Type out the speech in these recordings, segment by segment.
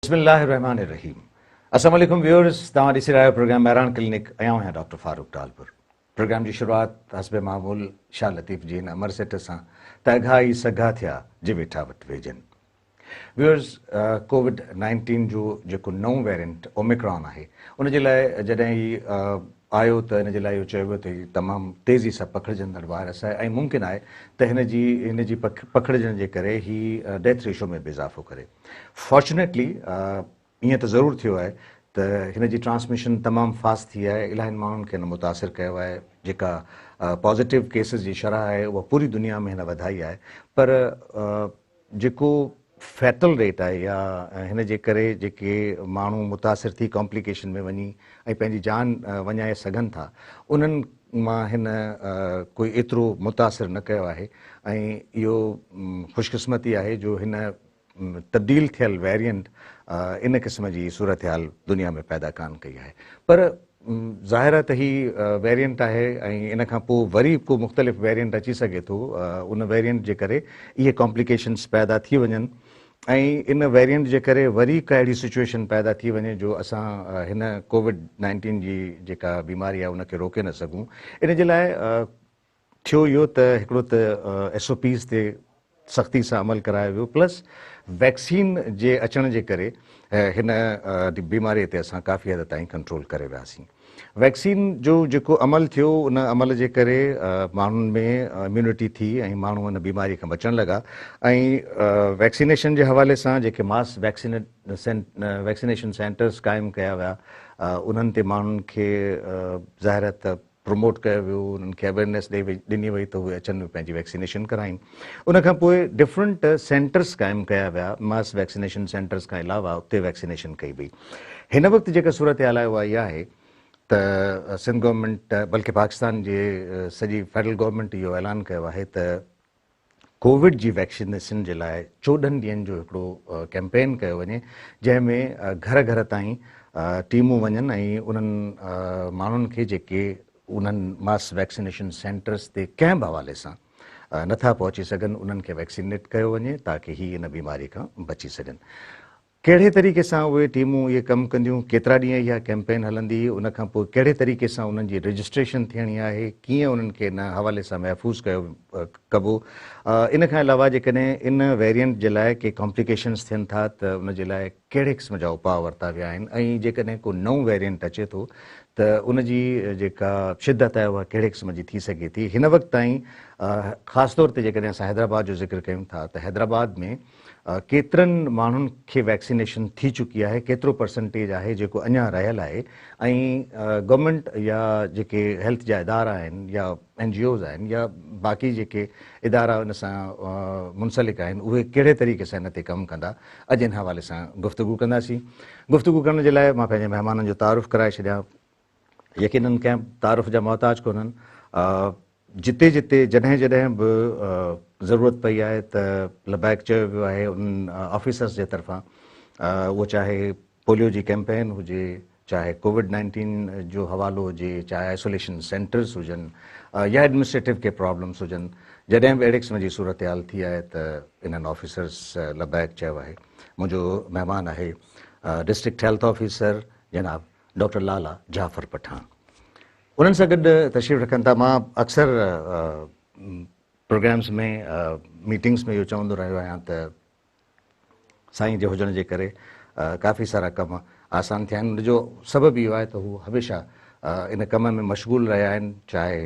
بسم الله الرحمن الرحيم السلام عليڪم ويورز توهان ڏسي رهيا آهيو پروگرام مهراڻ ڪلينڪ ۽ آئون آهيان ڊاڪٽر فاروق ٽالپر پروگرام جي شروعات حسب معمول شاهه لطيف جي هن امر سٽ سان ته اگها ئي سگها ٿيا جي ويٺا وٽ ويجن ويورز ڪووڊ 19 جو جيڪو نئون ويرينٽ اوميڪران آهي ان جي لاء جڏهن هي آيو ته ان جي لاء اهو چيو ويو ته هي تمام تيزي سان پکڙجندڙ وائرس آهي ۽ ممڪن آهي ته هن جي هن جي پکڙجڻ جي ڪري هي ڊيٿ ريشو ۾ به اضافو ڪري. فارچونيٽلي ائين ته ضرور ٿيو آهي ته هن جي ٽرانسميشن تمام فاسٽ ٿي آهي، الاهين ماڻهن کي هن متاثر ڪيو آهي، جيڪا پازيٽو ڪيسز جي شرح آهي اها پوري دنيا ۾ هن وڌائي آهي پر جيڪو فيٽل ريٽ آهي يا هن جي ڪري جيڪي ماڻهو متاثر ٿي ڪامپليڪيشن ۾ وڃي ۽ پنهنجي جان وڃائي سگهن ٿا انهن مان هن ڪوئي ايترو متاثر نه ڪيو آهي ۽ اهو خوشقسمتي آهي جو هن تبديل ٿيل ويرينٽ ان قسم جي صورتحال دنيا ۾ پيدا ڪانه ڪئي آهي پر ظاهر آهي ته هي ويرينٽ آهي ۽ ان کان پوء وري ڪو مختلف ويرينٽ اچي سگهي ٿو ان ويرينٽ جي ڪري اهي ڪامپليڪيشنس پيدا ٿي وڃن ۽ ان ويرينٽ جي ڪري وري ڪا اهڙي سچويشن پيدا ٿي وڃي جو اسان هن ڪووڊ نائنٽين جي جيڪا بيماري آهي ان کي روڪي نه سگهون ان جي لاء ٿيو اهو ته هڪڙو ته ايس او پيز تي سختي سان عمل ڪرايو ويو پلس ويڪسين جي اچڻ جي ڪري هن بيماري تي اسان ڪافي حد تائين ڪنٽرول ڪري وياسين. ويڪسين جو جيڪو عمل ٿيو ان عمل جي ڪري ماڻهن ۾ اميونٽي ٿي ۽ ماڻهو ان بيماري کان بچڻ لڳا ۽ ويڪسينيشن جي حوالي سان جيڪي ماس ويڪسينيشن سينٽرز قائم ڪيا ويا انهن تي ماڻهن کي ظاهر ته پروموٽ ڪيو ويو انهن کي اويئرنيس ڏئي وئي ڏني وئي ته اهي اچن پنهنجي ويڪسينيشن ڪرائين ان کان پوء ڊفرنٽ سينٽرس قائم ڪيا ويا ماس ويڪسينيشن سينٽرس کان علاوه اتي ويڪسينيشن ڪئي وئي هن وقت جيڪا صورتحال آهي اها اها آهي ته سنڌ گورنمينٽ بلڪه پاڪستان جي سڄي فيڊرل گورنمينٽ اهو اعلان ڪيو آهي ته ڪووڊ جي ويڪسينيشن جي لاء 14 ڏينهن جو هڪڙو ڪيمپين ڪيو وڃي جنهن ۾ گهر گهر تائين ٽيمون وڃن ۽ انهن ماڻهن کي جيڪي انهن ماس ويڪسينيشن سينٽرز تي ڪنهن به حوالي سان نٿا پهچي سگهن انهن کي ويڪسينيٽ ڪيو وڃي تاڪه هي ان بيماري کان بچي سگهن. ڪهڙي طريقي سان اهي ٽيمون اهي ڪم ڪنديون، ڪيترا ڏينهن اها ڪيمپين هلندي، ان کان پوء ڪهڙي طريقي سان انهن جي رجسٽريشن ٿيڻي آهي، ڪيئن انهن کي ان حوالي سان محفوظ ڪيو ڪبو، ان کان علاوه جيڪڏهن ان ويرينٽ جي لاء ڪي ڪامپليڪيشنز ٿين ٿا ته ان جي لاء ڪهڙي قسم جا اپاء ورتا ويا آهن ۽ جيڪڏهن ڪو نئون ويرينٽ اچي ٿو ته ان جي جيڪا شدت آهي اها ڪهڙي قسم جي ٿي سگهي ٿي. هن وقت تائين خاص طور تي جيڪڏهن اسان حيدرآباد جو ذڪر ڪيون ٿا ته حيدرآباد ۾ ڪيترن ماڻهن کي ويڪسينيشن ٿي چڪي آهي، ڪيترو پرسنٽيج آهي جيڪو اڃا رهيل آهي ۽ گورنمينٽ يا جيڪي هيلٿ جا ادارا آهن يا اين جي اوز آهن يا باقي جيڪي ادارا ان سان منسلڪ آهن اهي ڪهڙي طريقي سان ان تي ڪم ڪندا اڄ ان حوالي سان گفتگو ڪنداسين. گفتگو ڪرڻ جي لاء مان پنهنجي مهمانن جو تعارف ڪرائي ڇڏيان. يقينن ڪنهن تعارف جا محتاج ڪونهن. جتي جتي جڏهن جڏهن به ضرورت پئي آهي ته لبيڪ چيو ويو آهي انهن آفيسرز جي طرفان اهو چاهي پوليو جي ڪيمپين هجي چاهي ڪووڊ 19 جو حوالو هجي چاهي آئسوليشن سينٽرز هجن يا ايڊمنسٽريٽو ڪي پرابلمس هجن جڏهن به اهڙي قسم جي صورتحال ٿي آهي ته انهن آفيسرز لبيڪ چيو آهي منهنجو مهمان آهي ڊسٽرڪٽ هيلٿ آفيسر جناب ڊاڪٽر لالا جعفر پٺاڻ انهن سان گڏ تشريف رکن ٿا. مان اڪثر پروگرامز ۾ ميٽنگز ۾ اهو چوندو رهيو آهيان ته سائين جي هجڻ جي ڪري ڪافي سارا ڪم آسان ٿيا آهن. ان جو سبب اهو آهي ته هو هميشه ان ڪم ۾ مشغول رهيا آهن چاهي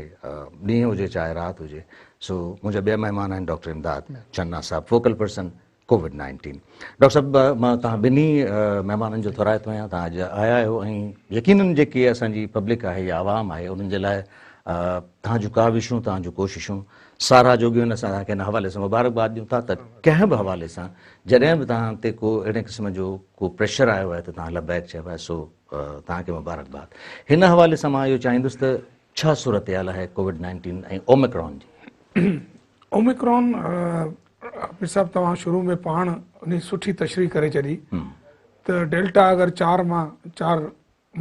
ڏينهن هجي چاهي رات هجي. سو منهنجا ٻيا مهمان آهن ڊاڪٽر امداد چنا صاحب فوڪل پرسن ڪووڊ 19. ڊاڪٽر صاحب مان توهان ٻنهي مهمانن جو ٿورائتو آهيان توهان اڄ آيا آهيو ۽ يقينن جيڪي اسان جي پبلڪ آهي يا عوام آهي انهن جي لاء توهان جون ڪاوشون توهان جون ڪوششون ساراهه جوڳيون آهن اسان توهان کي ان حوالي سان مبارڪباد ڏيون ٿا ته ڪنهن به حوالي سان جڏهن به توهان تي ڪو اهڙي قسم جو ڪو پريشر آيو آهي ته توهان لبيڪ چيو آهي سو توهان کي مبارڪباد هن حوالي سان مان اهو چاهيندس ته ڇا صورتحال آهي ڪووڊ 19 ۽ اوميڪرون جي؟ اوميڪرون پير صاحب توهان شروع ۾ پاڻ انهي سٺي تشريح ڪري ڇڏي ته ڊيلٽا اگر چار مان چار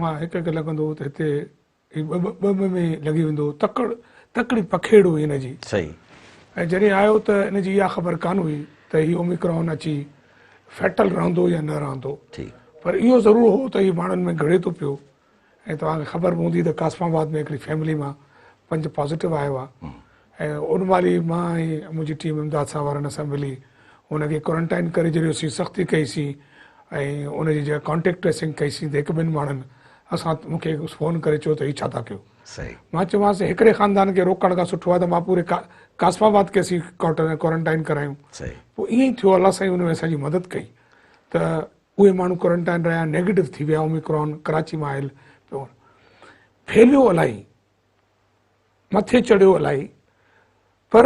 مان هڪ هڪ لڳندو هو ته هتي هي ٻه ٻه ٻه ۾ لڳي ويندو هو تڪڙ تڪڙي پکيڙ هئي هن جي صحيح ۽ جڏهن آيو ته ان جي اها خبر ڪانه هئي ته هي اوميڪرون اچي فيٽل رهندو يا نه رهندو. پر اهو ضرور هو ته هي ماڻهن ۾ گهڙي ٿو پيو ۽ توهان کي خبر به هوندي ته قاسم آباد ۾ هڪڙي فيملي مان 5 پازيٽو آيو آهي ۽ ان مهل ئي مان ۽ منهنجي ٽيم امداد صاحب وارن سان ملي ان کي ڪورنٽائن ڪري ڇڏيوسين، سختي ڪئي سين ۽ ان جي جيڪا ڪانٽيڪٽ ٽريسنگ ڪئي سين ته هڪ ٻن ماڻهن اسان مون کي فون ڪري چيو ته هي ڇا ٿا ڪيو؟ مان چيومانس هڪڙي خاندان کي روڪڻ کان سٺو آهي ته مان پوري قاسم آباد کي اسين ڪورنٽائن ڪرايون. پوء ائين ئي ٿيو، الله سائين ان ۾ اسان جي مدد ڪئي ته اهي ماڻهو ڪورنٽائن رهيا، نيگيٽو ٿي ويا، اوميڪرون ڪراچي مان آيل پيو ڦهليو الائي، مٿي چڙهيو الائي، پر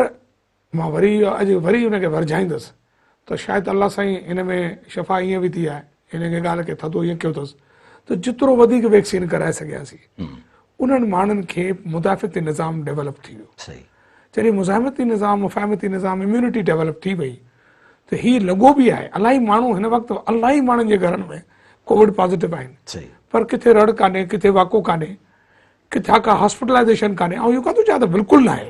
مان وري اڄ وري ان کي ورجائيندس ته شايد الله سائين هن ۾ شفا ائين وڌي آهي، هن کي ڳالهه کي ٿڌو ائين ڪيو اٿس ته جيترو وڌيڪ ويڪسين ڪرائي سگهياسين انهن ماڻهن کي مدافعتي نظام ڊيولپ ٿي ويو. جڏهن مزاحمتي نظام، مفاهمتي نظام، اميونٽي ڊيولپ ٿي وئي ته هي لڳو به آهي الاهي ماڻهو هن وقت الاهي ماڻهن جي گهرن ۾ ڪووڊ پازيٽو آهن پر ڪٿي رڙ ڪانهي، ڪٿي واڪو ڪانهي، ڪٿان ڪا هاسپيٽلائيزيشن ڪانهي. آئون اهو ڪونه ٿو چاهيان ته بلڪل ناهي،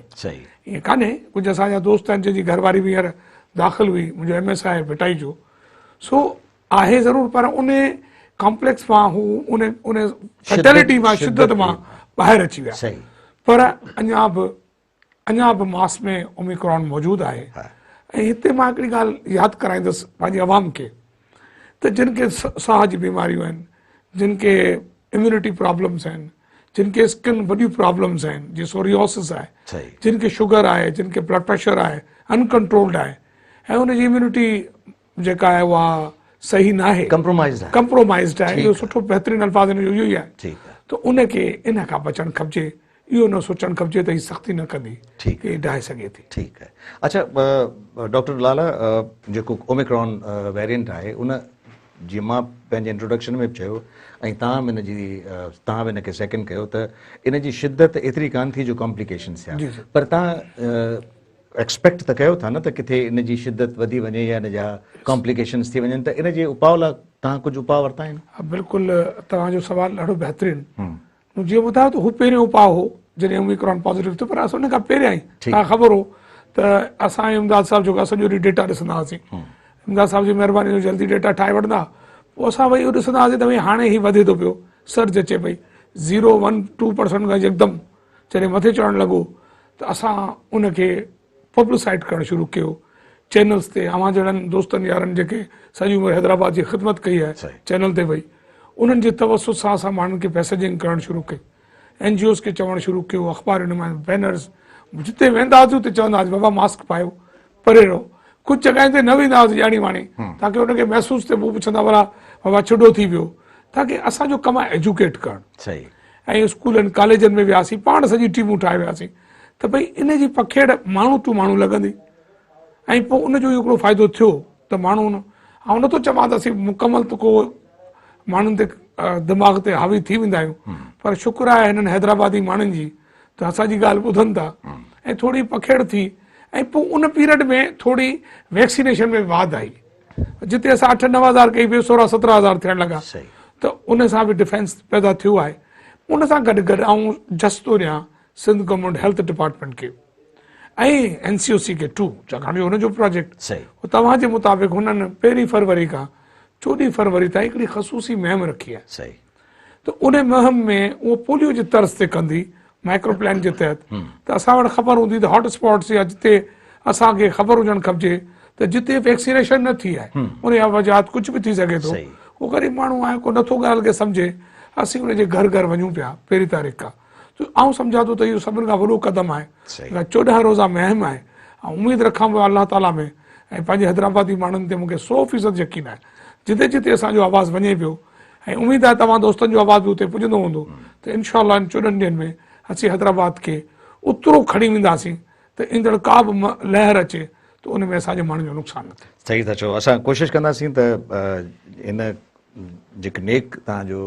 ائين ڪانهي. ڪجهه اسان جا دوست آهن جن جي گهر واري به هينئر داخل هئي، منهنجو ايم ايس آهي ڀٽائي جو، سو آهي ضرور پر ان ڪامپليڪس مان هو ان ان فيٽلٽي مان شدت مان ٻاهر اچي ويا. پر اڃا به اڃا به ماس ۾ اوميڪرون موجود آهي. ۽ هتي مان هڪڙي ڳالهه ياد ڪرائيندس پنهنجي عوام کي ته جن کي ساهه جي بيماريون آهن، جن کي اميونٽي پرابلمس آهن، جن کي اسڪن وڏيون پرابلمس آهن، جيئن سوريوسس آهي، جن کي شگر آهي، جن کي بلڊ پريشر آهي، انڪنٽرولڊ آهي ۽ ان جي اميونٽي جيڪا آهي اها صحيح ناهي، ڪمپرومائزڊ آهي، اهو سٺو بهترين الفاظ ان جو اهو ئي آهي ته ان کي ان کان بچڻ کپجي، اهو نه سوچڻ کپجي ته هي سختي نه ڪندي هي ڊاهي سگهي ٿي. ٺيڪ آهي. اڇا ڊاڪٽر لالا جيڪو اوميڪرون ويرينٽ آهي ان جيئن مان پنهنجي انٽروڊڪشن ۾ به چيو ۽ توهان به ان جي توهان به ان کي سيڪنڊ ڪيو ته ان جي شدت ايتري ڪانه ٿي جو ڪامپليڪيشنس ٿيا پر توهان ايڪسپيڪٽ ته ڪيو ٿا نه ته ڪٿي ان جي شدت وڌي وڃي يا ان جا ڪامپليڪيشنس ٿي وڃن ته ان جي اپاء لاء توهان ڪجهه اپاء ورتا آهن؟ ها بلڪل توهان جو سوال ڏاڍو بهترين. مون جيئن ٻڌايو ته هو پهريون اپاء هو جڏهن اوميڪرون پازيٽو ٿيو پر اسان ان کان پهريان ئي توهان کي خبر هو ته اسان ۽ امداد صاحب جيڪو سڄو ڏينهن ڊيٽا ڏسندا هئاسين، امداد صاحب جي مهرباني جو جلدي ڊيٽا ٺاهي وٺندا پوء اسان وري اهو ڏسندا هئاسين ته ڀئي هاڻي هي وڌي ٿو پيو، سرج اچي پئي زيرو ون ٽو پرسنٽ کان يڪدم جڏهن مٿي چڙهڻ لڳو ته اسان ان کي پبلسائيڊ ڪرڻ شروع ڪيو چينلز تي، اوهان جهڙن دوستن يارن جيڪي سڄي عمر حيدرآباد جي خدمت ڪئي آهي چينل تي وئي انهن جي توسط سان اسان ماڻهن کي ميسيجنگ ڪرڻ شروع ڪئي، اين جي اوز کي چوڻ شروع ڪيو، اخباري نمائندن، بينرز، جتي ويندا هئاسين اتي چوندا هئاسين بابا ماسڪ پايو پري رهو، ڪجهه جڳهين تي نه ويندا هئاسين ڄاڻي واڻي تاڪه ان کي محسوس ٿئي، پوء پڇندا ڀلا بابا ڇڊو ٿي ويو، تاڪه اسان جو ڪم آهي ايجوڪيٽ ڪرڻ. ۽ اسڪولن ڪاليجن ۾ وياسين پاڻ سڄي ٽيمون ٺاهي وياسين ته ڀئي ان جي پکيڙ ماڻهو ٽو ماڻهو لڳندي ۽ پوء ان جو هڪڙو فائدو ٿيو ته ماڻهو آئون نٿو چوان ته اسين مڪمل ته ڪو ماڻهن تي دماغ تي حاوي ٿي ويندا آهيون پر شڪر آهي هنن حيدرآبادي ماڻهن جي ته اسان جي ڳالهه ٻڌن ٿا ۽ ٿوري پکيڙ ٿي ۽ پوء ان پيريڊ ۾ ٿوري ويڪسينيشن ۾ واڌ آئي جتي اسان 8 9 هزار ڪئي پئي 16 17 هزار ٿيڻ لڳا ته ان سان به ڊفينس پيدا ٿيو آهي ان سان گڏ گڏ آئون جس ٿو ڏيان سنڌ گورنمينٽ هيلٿ ڊپارٽمينٽ کي ۽ اين سي او سي کي ٽو ڇاڪاڻ جو هن جو پروجيڪٽ توهان جي مطابق هنن پهرين فروري کان 14 فروري تائين هڪڙي خصوصي مهم رکي آهي ته ان مهم ۾ اهو پوليو جي طرز تي ڪندي مائڪرو پلان جي تحت ته اسان وٽ خبر هوندي ته هاٽ اسپاٽس يا جتي اسان کي خبر هجڻ کپجي ته جتي ويڪسينيشن نه ٿي آهي ان جا وجهات ڪجهه به ٿي سگهي ٿو ڪو غريب ماڻهو آهي ڪو نٿو ڳالهه کي سمجهي اسين ان جي گهر گهر وڃون پيا پهرين تاريخ کان ته آئون سمجهان ٿو ته اهو سڀن کان وڏو قدم آهي 14 روزا مهم آهي آئون اميد رکان پيو الله تعاليٰ ۾ ۽ پنهنجي حيدرآبادي ماڻهن تي مونکي 100% يقين آهي جتي جتي اسان جو آواز وڃي پيو ۽ اميد آهي توهان دوستن جو آواز به اتي پڄندو هوندو ته انشاء الله ان 14 ڏينهن ۾ اسين حيدرآباد کي اوترو کڻي وينداسين ته ايندڙ ڪا به لهر اچي ته ان ۾ اسان جي ماڻهن جو نقصان نه ٿئي. صحيح ٿا چئو اسان ڪوشش ڪنداسين ته ان جيڪو نيڪ توهان جو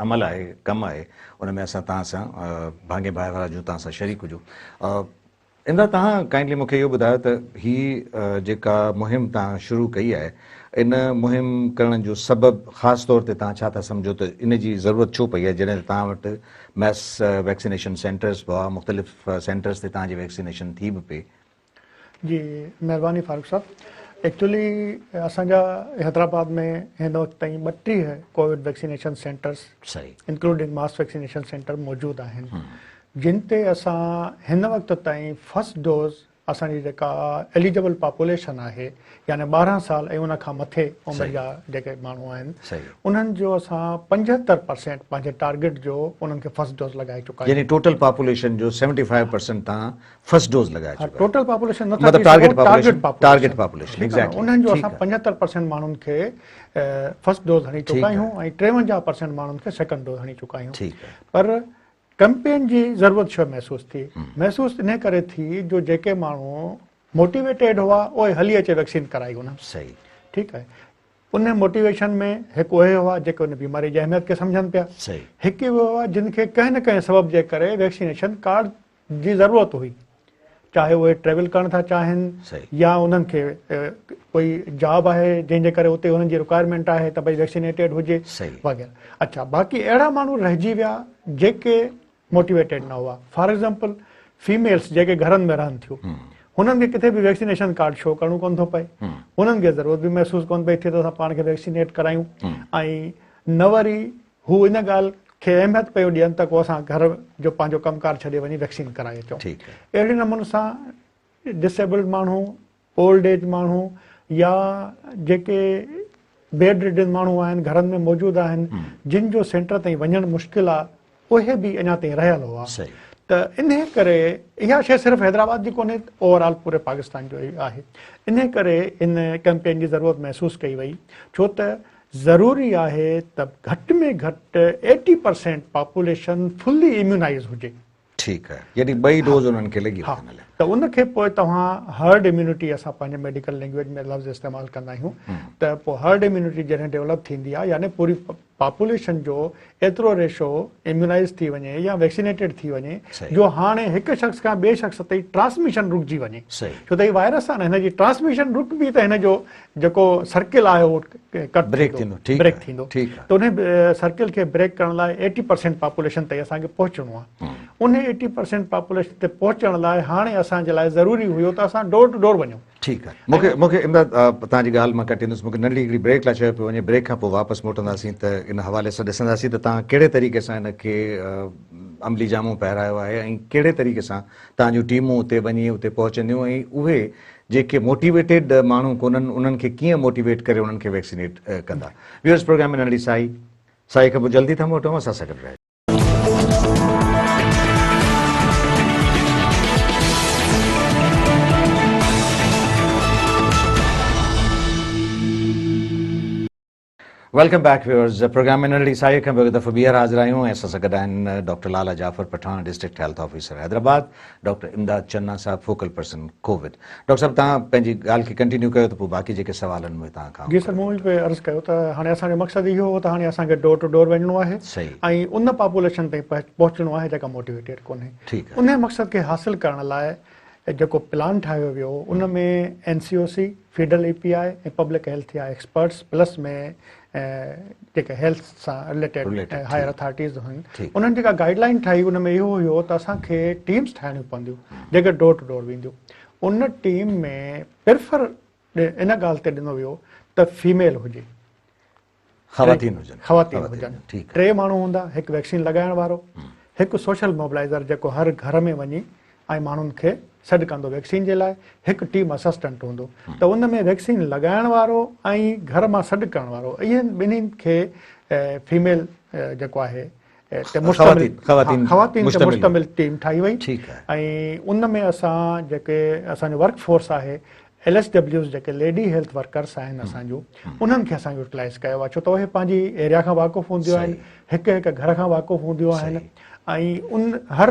عمل آهي ڪم آهي ان ۾ اسان توهان سان ڀاڱي ڀائيوار هجون توهان سان شريڪ هجون. امداد توهان ڪائنڊلي مون کي اهو ٻڌايو ته هي جيڪا مهم توهان شروع ڪئي آهي ان مهم ڪرڻ جو سبب خاص طور تي توهان ڇا ٿا سمجهو ته ان جي ضرورت ڇو پئي آهي جڏهن ته توهان وٽ ميس ويڪسينيشن سينٽرز به هئا مختلف سينٽرز تي توهان جي ويڪسينيشن ٿي به پئي. جي مهرباني فاروق صاحب. ايڪچولي اسان جا حيدرآباد ۾ هن وقت تائين 32 Covid vaccination centres including mass vaccination centre موجود آهن جن تي اسان هن وقت تائين فرسٽ ڊوز اسان جي جيڪا ايليجبل پاپوليشن آهي يعني 12 سال ۽ ان کان مٿي عمر جا جيڪي ماڻهو آهن انهن جو اسان 75% پنهنجي ٽارگيٽ جو انهن کي فرسٽ ڊوز لڳائي چڪا آهيون. يعني ٽوٽل پاپوليشن جو 75% تان فرسٽ ڊوز لڳائي چڪا آهيون. ٽوٽل پاپوليشن نه ٿا مطلب target population target population exactly انهن جو اسان 75% ماڻهن کي فرسٽ ڊوز هڻي چڪا آهيون ۽ 53% ماڻهن کي سيڪنڊ ڊوز هڻي چڪا آهيون. پر ڪمپين جي ضرورت ڇو محسوس ٿي؟ محسوس انهي ڪري ٿي جو جيڪي ماڻهو موٽيويٽيڊ هئا اهي هلي اچي ويڪسين ڪرائي انهن. صحيح. ٺيڪ آهي. انهي موٽيويشن ۾ هڪ اهي هئا جيڪي ان بيماري جي اهميت کي سمجهن پيا. صحيح. هڪ اهي هئا جن کي ڪنهن نه ڪنهن سبب جي ڪري ويڪسينيشن ڪارڊ جي ضرورت هئي. چاهي اهي ٽريول ڪرڻ ٿا چاهين يا انهن کي ڪوئي جاب آهي جنهن جي ڪري اتي انهن جي رڪوائرمينٽ آهي ته ڀئي ويڪسينيٽيڊ هجي وغيره. اڇا باقي اهڙا ماڻهو رهجي ويا جيڪي موٽيويٽيڊ نه هئا. فار ايگزامپل فيميلز جيڪي گهرن ۾ رهن ٿيون هنن کي ڪٿي به ويڪسينيشن ڪارڊ شو ڪرڻو ڪونه ٿو پئي. هنن کي ضرورت به محسوس ڪونه پئي ٿئي ته اسان پاڻ کي ويڪسينيٽ ڪرايون ۽ نه وري هو ان ڳالهه کي اهميت پيو ڏين ته ڪو اسان گهر جو پنهنجو ڪم ڪار ڇڏي وڃي ويڪسين ڪرائي اچون. اهڙي نموني سان ڊس ايبلڊ ماڻهو، اولڊ ايج ماڻهو يا جيڪي بيڊ رڊن ماڻهو آهن گهرن ۾ موجود آهن جن جو سينٽر تائين وڃڻ مشڪل آهي اهي به اڃا تائين رهيل هئا ته انهي ڪري اها شيء صرف حيدرآباد جي ڪونهي اوور آل پوري پاڪستان جو ئي آهي انهي ڪري ان ڪيمپين جي ضرورت محسوس ڪئي وئي ڇو ته ضروري آهي ته گهٽ ۾ گهٽ eighty percent population fully immunise هجي. ٺيڪ آهي يعني ٻئي ڊوز انهن کي لڳي وڃن هليا. ته ان کي پوء توهان هرڊ اميونٽي اسان پنهنجي ميڊيڪل لينگويج ۾ لفظ استعمال ڪندا آهيون ته پوء هرڊ اميونٽي جڏهن ڊيولپ ٿيندي آهي يعني پوري پاپوليشن جو ايترو ريشو اميونائز ٿي وڃي يا ويڪسينيٽيڊ ٿي وڃي جو هاڻي هڪ شخص کان ٻئي شخص تائين ٽرانسميشن رڪجي وڃي ڇو ته هي وائرس آهي نه هن جي ٽرانسميشن رڪبي ته هن جو جيڪو سرڪل آهي اهو ڪٽ بريڪ ٿيندو بريڪ ٿيندو ته ان سرڪل کي بريڪ ڪرڻ لاء ايٽي پرسينٽ پاپوليشن تائين اسان کي پهچڻو آهي ان ايٽي پرسينٽ پاپوليشن تي پهچڻ لاء هاڻي اسان جي لاء ضروري هيو ته اسان ڊور ٽو ڊور وڃون. ٺيڪ آهي مونکي مونکي امداد توهان جي ڳالهه مان ڪٽيندس مونکي ننڍڙي هڪڙي بريڪ لاء چيو پيو وڃي بريڪ کان پوء واپس موٽنداسين ته ان حوالي سان ڏسنداسين ته توهان ڪهڙي طريقي سان ان کي عملي جامو پهرايو آهي ۽ ڪهڙي طريقي سان توهان جون ٽيمون اتي وڃي اتي پهچنديون ۽ اهي جيڪي موٽيويٽيڊ ماڻهو ڪونهن انهن کي ڪيئن موٽيويٽ ڪري انهن کي ويڪسينيٽ ڪندا. ويورز پروگرام ۾ ننڍڙي سائي سائي کان پوء جلدي ٿا موٽون اسان سان گڏ رهجو. Welcome back viewers programme ۾ ننڍڙي ساهي کان پوء هڪ دفعو ٻيهر حاضر آهيون ۽ اسان سان گڏ آهن doctor Lala Jafar Pathan district health officer Hyderabad doctor Imdad Channa صاحب فوڪل پرسن ڪووڊ ڊاڪٽر صاحب توهان پنهنجي ڳالهه کي ڪنٽينيو ڪيو ته پوء باقي جيڪي سوال آهن اهي توهان کان جي سر مون پئي عرض ڪيو ته هاڻي اسان جو مقصد اهو هو ته هاڻي اسان کي ڊور ٽو ڊور وڃڻو آهي ۽ ان پاپوليشن تائين پهچڻو آهي جيڪا موٽيويٽيڊ ڪونهي انهي مقصد کي حاصل ڪرڻ لاء جيڪو پلان ٺاهيو ويو ان ۾ N C O C, federal E P I ۽ public health جا ايڪسپرٽس پلس ۾ جيڪي هيلٿ سان رليٽيڊ هائر اٿارٽيز هن انهن جيڪا گائيڊ لائين ٺاهي ان ۾ اهو هيو ته اسان کي ٽيمز ٺاهڻيون پونديون جيڪي ڊور ٽو ڊور وينديون ان ٽيم ۾ پريفر ان ڳالهه تي ڏنو ويو ته فيميل هجي خواتين هجن خواتين هجن ٽي ماڻهو هوندا هڪ ويڪسين لڳائڻ وارو هڪ سوشل موبلائزر جيڪو هر گهر ۾ وڃي ۽ ماڻهن کي سڏ ڪندو ويڪسين جي لاء هڪ ٽيم اسسٽنٽ هوندو ته ان ۾ ويڪسين لڳائڻ وارو ۽ گهر مان سڏ ڪرڻ وارو اهي ٻنهي کي فيميل جيڪو آهي تي مشتمل خواتين تي مشتمل ٽيم ٺاهي وئي ۽ ان ۾ اسان جيڪي اسان جو ورڪ فورس آهي ايل ايس ڊبليوز جيڪي ليڊي هيلٿ ورڪرس آهن اسان جون انهن کي اسان يوٽيلائز ڪيو آهي ڇو ته اهي پنهنجي ايريا کان واقف هونديون آهن هڪ هڪ گهر کان واقف هونديون آهن ۽ ان هر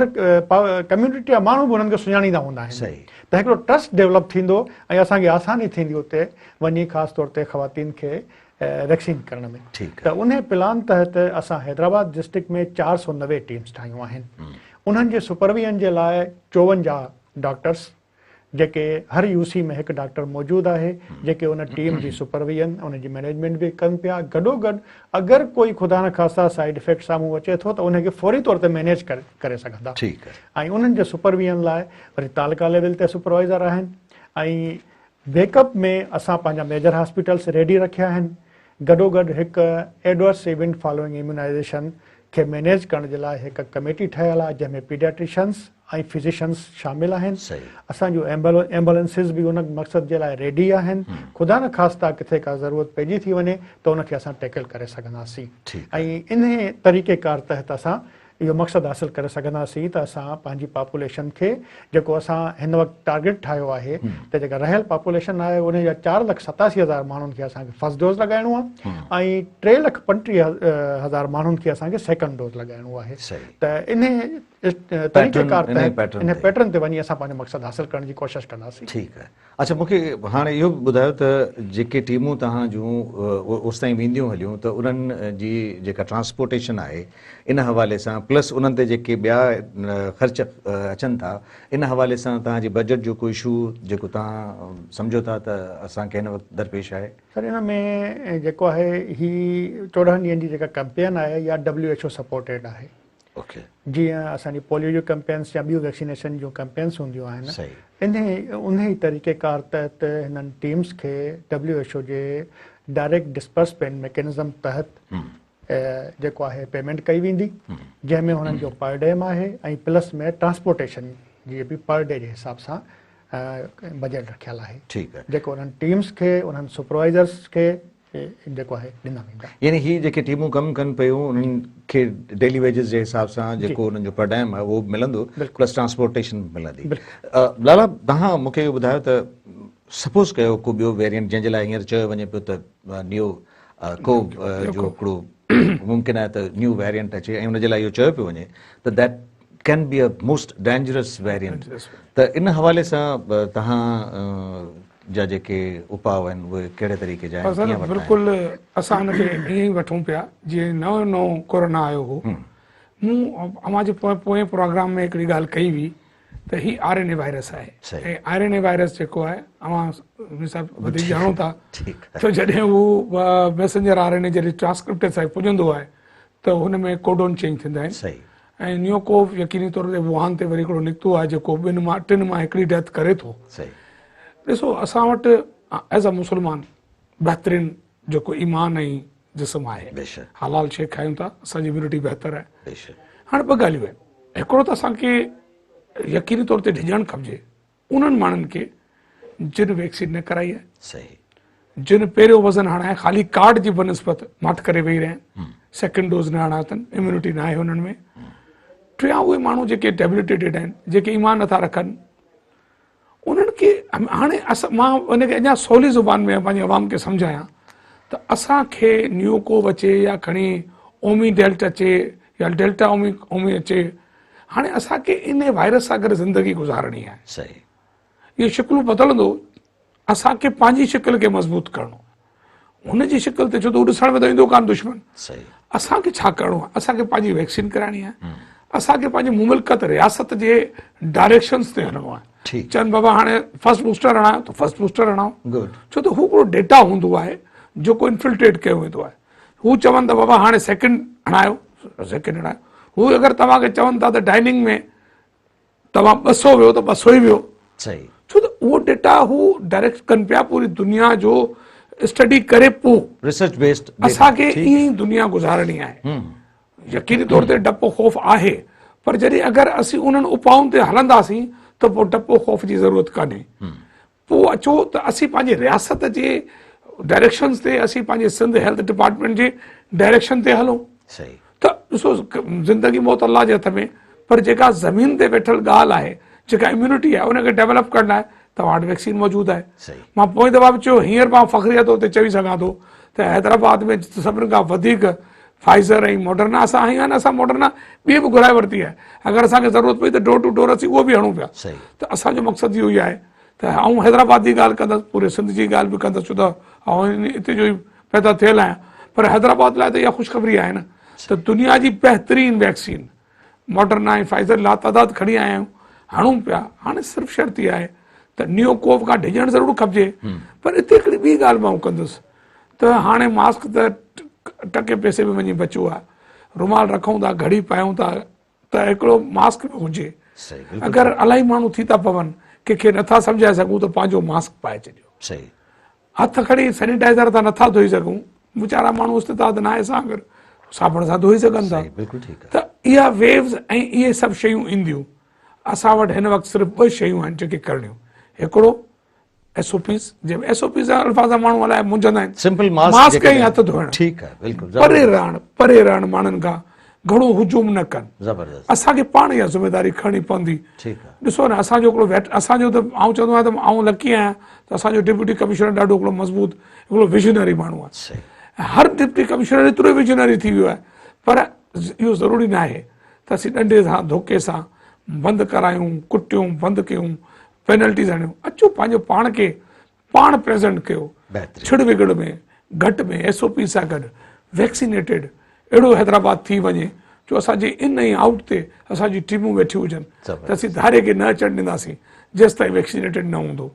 ڪميونٽي جا ماڻهو به انهن کي سڃاڻيندا هوندا آهن ته هڪڙو ٽرسٽ ڊيولپ ٿيندو ۽ اسان کي آساني ٿيندي اتي وڃي خاص طور تي خواتين کي ويڪسين ڪرڻ ۾ ته انهي پلان تحت اسان حيدرآباد ڊسٽرڪٽ ۾ 490 ٽيمز ٺاهيون آهن انهن جي سپرويزن جي لاء 54 ڊاڪٽرس جيڪي هر يو سي ۾ هڪ ڊاڪٽر موجود آهي جيڪي ان ٽيم جي سپرويزن ان جي مئنيجمينٽ به ڪن پيا گڏو گڏ اگر ڪوئي خدا نخواسته سائيڊ افيڪٽ سامهون اچي ٿو ته ان کي فوري طور تي مئنيج ڪري سگهندا ۽ انهن جي سپرويزن لاء وري تعلقه ليول تي سپروائزر آهن ۽ بيڪ اپ ۾ اسان پنهنجا ميجر هاسپيٽلس ريڊي رکيا آهن، گڏوگڏ هڪ ايڊورس ايونٽ فالوئنگ ايميونائيزيشن کي مينيج ڪرڻ جي لاء هڪ ڪميٽي ٺهيل آهي جنهن ۾ پيڊياٽريشنز ۽ فزيشنز شامل آهن، اسان جون ايمبولينسز به ان مقصد جي لاء ريڊي آهن، خدا نخواسته ڪٿي ڪا ضرورت پئجي ٿي وڃي ته ان کي اسان ٽيڪل ڪري سگهنداسين ۽ انهي طريقيڪار تحت اسان اهو مقصد حاصل ڪري سگهنداسين ته اسان پنهنجي پاپوليشن کي جيڪو اسان هن وقت ٽارگيٽ ٺاهيو آهي ته جيڪا رهيل پاپوليشن آهي ان جا 4,87,000 ماڻهن کي اسان کي فرسٽ ڊوز لڳائڻو آهي ۽ 3,35,000 ماڻهن کي اسان کي سيڪنڊ ڊوز لڳائڻو آهي ته انهي طريقيڪار تحت انهي پيٽرن تي وڃي اسان پنهنجو مقصد حاصل ڪرڻ جي ڪوشش ڪنداسين. ٺيڪ آهي. اڇا مون کي هاڻي اهو به ٻڌايو ته جيڪي ٽيمون توهان جون اوستائين وينديون هليون ته انهن جي جيڪا ٽرانسپورٽيشن آهي ان حوالي سان پلس انهن تي جيڪي ٻيا خرچ اچن ٿا ان حوالي سان توهان جي بجيٽ جو ڪو اشو جيڪو توهان سمجهو ٿا ته اسان کي هن وقت درپيش آهي؟ سر ان ۾ جيڪو آهي هي 14 ڏينهن جي جيڪا ڪمپين آهي اها ڊبليو ايڇ او سپورٽيڊ آهي. جيئن اسان جي پوليو جون ڪمپينس يا ٻيون ويڪسينيشن جون ڪمپينس هونديون آهن انهي انهي طريقي ڪار تحت هنن ٽيمز کي ڊبليو ايڇ او جي ڊائريڪٽ ڊسبرسمينٽ ميڪنزم تحت جيڪو آهي پيمينٽ ڪئي ويندي جنهن ۾ هنن جو پر ڊيم آهي ۽ پلس ۾ ٽرانسپورٽيشن جي به پر ڊي جي حساب سان بجيٽ رکيل آهي جيڪو انهن ٽيمز کي انهن سپروائزرس کي جيڪو آهي ڏنا ويندا. يعني هي جيڪي ٽيمون ڪم ڪن پيون انهن کي ڊيلي ويجز جي حساب سان جيڪو انهن جو پر ڊائم آهي اهو به ملندو پلس ٽرانسپورٽيشن به ملندي. لالا توهان مون کي اهو ٻڌايو ته سپوز ڪيو ڪو ٻيو ويرينٽ جنهن جي لاء هينئر چيو وڃي پيو ته نيو ڪو جو هڪڙو ممڪن آهي ته نيو ويرينٽ اچي ۽ ان جي لاء اهو چيو پيو وڃي ته that can be a most dangerous variant ته ان حوالي سان توهان جا جيڪي اپاء آهن اهي ڪهڙي طريقي جا آهن ڪيئن ورتا آهن؟ بلڪل اسان ان کي ائين ئي وٺون پيا جيئن نئون نئون ڪورونا آيو هو. مون اوهان جي پوئين پروگرام ۾ هڪڙي ڳالهه ڪئي هئي ته هي آر اين اي وائرس آهي ۽ آر اين اي وائرس جيڪو آهي اوهان صاحب وڌيڪ ڄاڻو ٿا ته جڏهن هو ميسنجر آر اين اي جڏهن ٽرانسڪرپٽ سان پڄندو آهي ته هن ۾ ڪوڊون چينج ٿيندا آهن ۽ نيوڪوف يقيني طور تي ووهان تي وري هڪڙو نڪتو آهي جيڪو ٻن مان ٽن مان هڪڙي ڊيٿ ڪري ٿو. ڏسو اسان وٽ ايز ا مسلمان بهترين جيڪو ايمان ۽ جسم آهي حلال شيء کايون ٿا اسان جي اميونٽي بهتر آهي. هاڻي ٻه ڳالهيون آهن هڪڙو ته اسان کي يقيني طور تي ڊڄڻ کپجي انهن ماڻهن کي جن ويڪسين نه ڪرائي آهي صحيح جن پهريون وزن هڻائي خالي ڪارڊ جي بنسبت ماٺ ڪري ويهي رهيا آهن سيڪنڊ ڊوز نه هڻايو اٿن اميونٽي نه آهي انهن ۾ ٽيان اهي ماڻهو جيڪي ڊيبليٽيڊ آهن جيڪي ايمان نٿا رکن انهن کي هاڻي مان ان کي اڃا سولي زبان ۾ پنهنجي عوام کي سمجهايان ته اسان کي نيو ڪوو اچي يا کڻي اومي ڊيلٽا اچي يا ڊيلٽا اومي اومي اچي هاڻي اسان کي ان وائرس سان گڏ زندگي گذارڻي آهي. صحيح. اهو شڪلون بدلندو اسان کي پنهنجي شڪل کي مضبوط ڪرڻو هن جي شڪل تي ڇو ته هو ڏسڻ ۾ ته ايندو ڪانه دشمن. صحيح. اسان کي ڇا ڪرڻو آهي اسان کي پنهنجي ويڪسين ڪرائڻي آهي اسان کي پنهنجي مملڪت رياست جي ڊائريڪشنز تي هلڻو آهي. ٺيڪ. چون بابا هاڻي فرسٽ بوسٽر هڻايو ته فرسٽ بوسٽر هڻايو. گڊ. ڇو ته هو هڪڙو ڊيٽا هوندو آهي جيڪو انفلٽريٽ ڪيو ويندو آهي. هو چون ته بابا هاڻي سيڪنڊ هڻايو سيڪنڊ هڻايو هو اگر توهان کي چون ٿا ته ڊائننگ ۾ توهان 200 ويو ته 200 ئي ويو صحيح ڇو ته اهو ڊيٽا هو ڊائريڪٽ ڪن پيا پوري دنيا جو اسٽڊي ڪري پو ريسرچ بيسڊ اسان کي ائين ئي دنيا گذارڻي آهي يقيني طور تي ڊپ خوف آهي پر جڏهن اگر اسين انهن اپائن تي هلنداسين ته پوء ڊپ خوف جي ضرورت ڪانهي پوء اچو ته اسين پنهنجي رياست جي ڊائريڪشنز تي اسين پنهنجي سنڌ هيلٿ ڊپارٽمينٽ جي ڊائريڪشن تي هلون. صحيح. ته ڏسو زندگي موت الله جي هٿ ۾ پر جيڪا زمين تي ويٺل ڳالهه آهي جيڪا اميونٽي آهي ان کي ڊيولپ ڪرڻ لاء توهان وٽ ويڪسين موجود آهي. صحيح. مان پوئين دفعا به چيو هينئر مان فخريه طور تي چئي سگهان ٿو ته حيدرآباد ۾ سڀني کان وڌيڪ فائزر ۽ ماڊرنا اسان هنيا آهن اسان ماڊرنا ٻي به گهرائي ورتي آهي اگر اسان کي ضرورت پئي ته ڊور ٽو ڊور اسين اهو به هڻون پيا ته اسان جو مقصد اهو ئي آهي ته آئون حيدرآباد جي ڳالهه ڪندس پوري سنڌ جي ڳالهه به ڪندس ڇو ته آئون اتي جو ئي پيدا ٿيل آهيان پر حيدرآباد لاء ته اها خوشخبري آهي نه ته دنيا جي بهترين ويڪسين ماڊرنا ۽ فائزر لاتعداد کڻي آيا آهيون هڻون پيا هاڻي صرف شرط اها آهي ته نيو ڪوو کان ڊڄڻ ضرور کپجي پر اتي هڪڙي ٻي ڳالهه مان ڪندس ته هاڻي ماسڪ ته ٽڪي پئسي ۾ وڃي بچيو آهي رومال رکون ٿا گهڙي پايون ٿا ته هڪڙو ماسڪ به هجي اگر الاهي ماڻهو ٿي ٿا پون ڪنهن کي نٿا سمجهائي سگهون ته پنهنجو ماسڪ پائي ڇڏيو. صحيح. هٿ کڻي سينيٽائزر تان نٿا ڌوئي سگهون، ويچارا ماڻهو استطاعت ناهي اسان اگر صابڻ سان ڌوئي سگهن ٿا. صحيح بلڪل ٺيڪ آهي. ته اها ويوز ۽ اهي سڀ شيون اينديون. اسان وٽ هن وقت صرف ٻه شيون آهن جيڪي ڪرڻيون، هڪڙو ايس او پيز، جنهن ۾ ايس او پيز جا الفاظ ماڻهو الائي منجهندا آهن، سمپل ماسڪ ماسڪ ۽ هٿ ڌوئڻ، ٺيڪ آهي بلڪل، پري رهڻ، پري رهڻ ماڻهن کان، گهڻو هجوم نه ڪن. زبردست. اسان کي پاڻ اها ذميواري کڻڻي پوندي. ٺيڪ آهي. ڏسو نه اسان جو هڪڙو ويٽ اسان جو ته آئون چوندو آهيان ته آئون لڪي آهيان ته اسان جو ڊپٽي ڪمشنر ڏاڍو هڪڙو مضبوط هڪڙو ويزنري ماڻهو آهي. صحيح. هر ڊپٽي ڪمشنر ايترو ئي ويزنري ٿي ويو آهي پر اهو ضروري نه آهي ته اسين ڏنڊي سان ڌوڪي سان بند ڪرايون، ڪٽيون، بند ڪيون، پينلٽيز هڻيون. اچو پنهنجو پاڻ کي پاڻ پريزنٽ ڪيو، ڇڙ وڳڙ ۾ گهٽ ۾ ايس او پي سان گڏ ويڪسينيٽيڊ اهڙو حيدرآباد ٿي وڃي جو اسان جي ان ۽ آئوٽ تي اسان جي ٽيمون ويٺيون هجن ته اسين ڌاري کي نه اچڻ ڏينداسين جيستائين ويڪسينيٽيڊ نه هوندو.